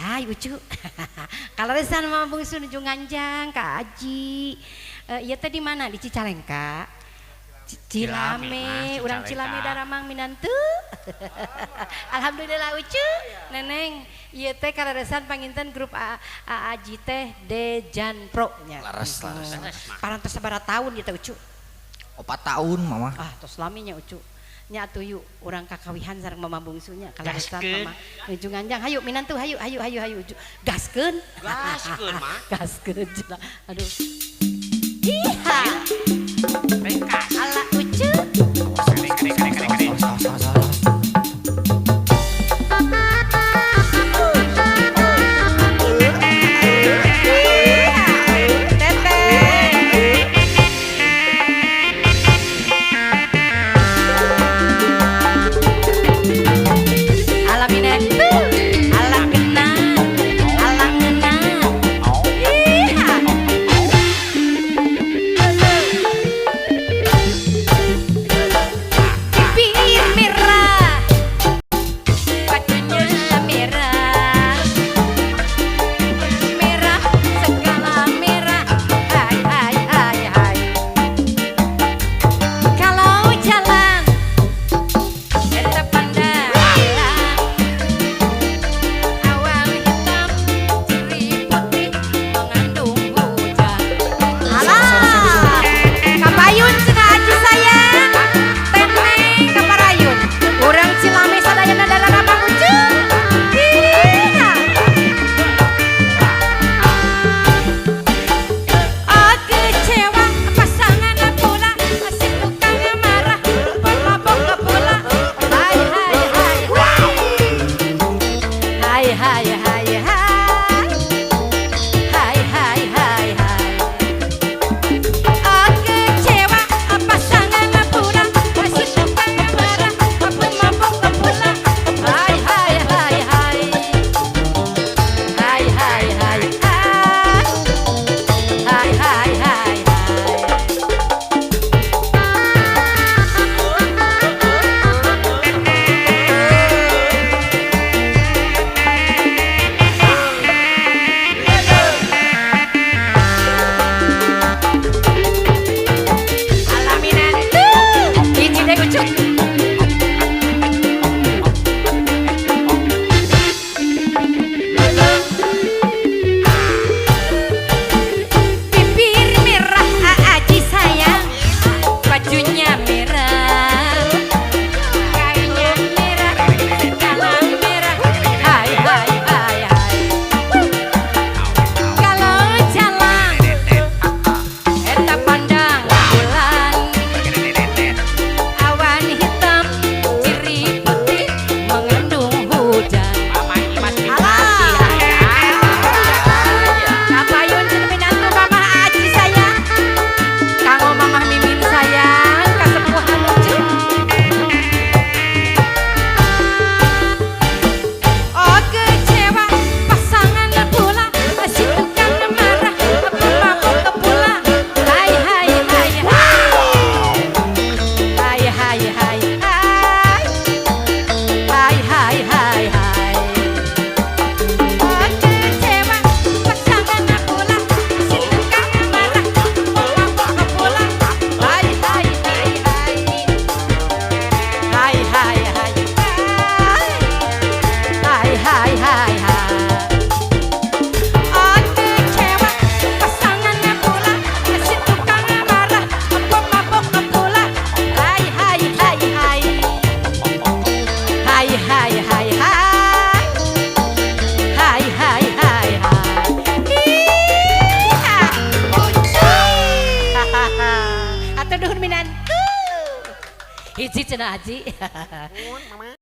Hai Ucu. Kaleresan Mama Bungsu nuju nganjang ka Aji. Ieu teh di mana? Di Cicalengka. Cilame, urang Cilame daramang minantu. Alhamdulillah Ucu. Neneng, ieu teh kaleresan panginten grup Aji teh Dejan Pro nya. Laras, laras. Parantos sabaraha tahun ieu teh Ucu? 4 tahun Mama. Ah, tos lami nya Ucu. Nya atuh yuk urang kakawihan sareng Mama Bungsunya kaleresan Mama nuju nganjang hayu minantu hayu hayu hayu hayu Ucu. Gaskeun. Gaskeun mah. Gaskeun. Aduh. Iha. Ala Ucu. Hiji cenah Aji. Mama.